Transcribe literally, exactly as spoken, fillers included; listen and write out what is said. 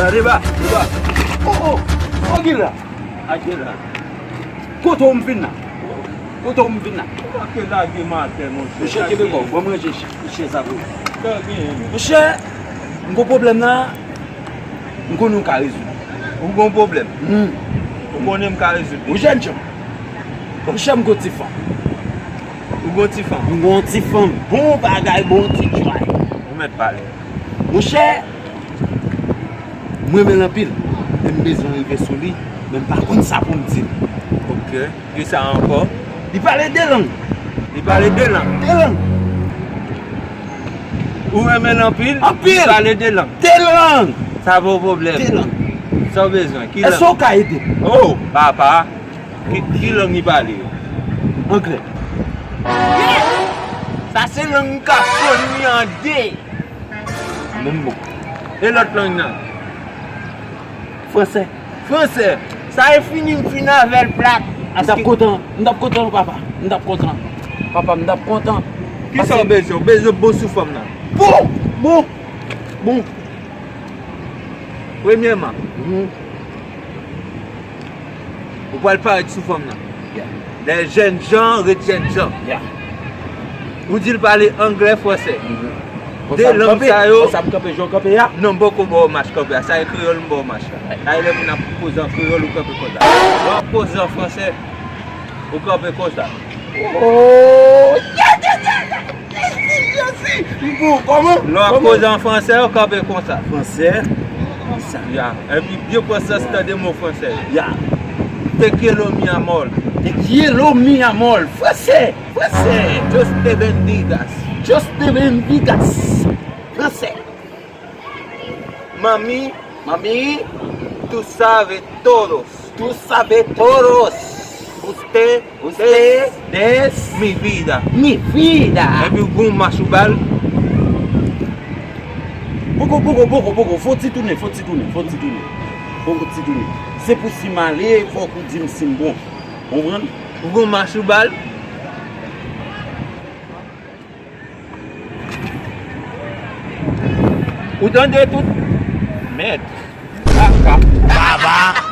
Deba, deba. Oh, oh, oh, Gila. Agila. Kote w m vin la? Kote w m vin la? Ou manke lage m atè, monchè. Monchè, kenbe kò w, ban m ranje chèz sa pou ou. Sa genyen, men? Monchè, m gon pwoblèm la, m konnen w ka rezoud. Ou gon pwoblèm? Hmm. Ou konnen m ka rezoud li? Ou jèn jan. Monchè, m gon ti fanm. Ou gon ti fanm? M gon ti fanm. Bon bagay, bon ti djway. Ou mèt pale. Monchè, m renmen l anpil, men m bezwen rive sou li, men m pa konn sa pou m di l. Ok. Kisa ankò? Li pale de lang. Li pale de lang? De lang. Ou renmen l anpil? Anpil. Li pale de lang? De lang. Sa pa yon pwoblèm. De lang. Sa w bezwen? Ki lang? Èske w ka ede m? Oh, papa. Ki, ki lang li pale yo? Anglè. Sa se lang m ka fonn li an de. Menm bon. E lòt lang nan? Fransè. Fransè. Sa e fini, m fin avè l plat. M t ap kontan, m t ap kontan, papa. M t ap kontan. Papa, m t ap kontan. Kisa w bezwen? Ou bezwen bon sou fanm nan? Bon! Bon! Bon! Premyèman, mhm, ou pral parèt sou fanm nan. Yeah. Lè jèn jan ret jèn jan. Yeah. Ou di l pale anglè, fransè. Mhm. De lang sa yo. Konsa m kanpe, jan w kanpe a? Non, m poko ba w mach kanpe a. Sa e kreyòl m ba w mach la. Sa e lè moun ap koze an kreyòl, ou kanpe konsa. Lè w ap koze an fransè, ou kanpe konsa. Oh, yeah, yeah, yeah, yeah. Bon, kòman? Lè w ap koze an fransè, w kanpe konsa. Fransè? Konsa. Ya. Epi byen pran sans, tande mo fransè. Ya. Te quiero, mi amor. Te quiero, mi amor. Fransè, fransè. Dios te bendigas. Dios te bendigas. Fransè. Mami, mami, tú sabes todos. Tú sabes todos. Usted, usted es mi vida. Mi vida. Epi ou gon mach ou ba l. Poko, poko, poko, poko. Fò ti tounen, fò ti tounen, fò ti tounen. Fò ti tounen. Se pou si m ale, fòk ou di m si m bon. Konprann? Ou gon mach ou ba l. Ou tande tout? Mèt. Kaka. Baba.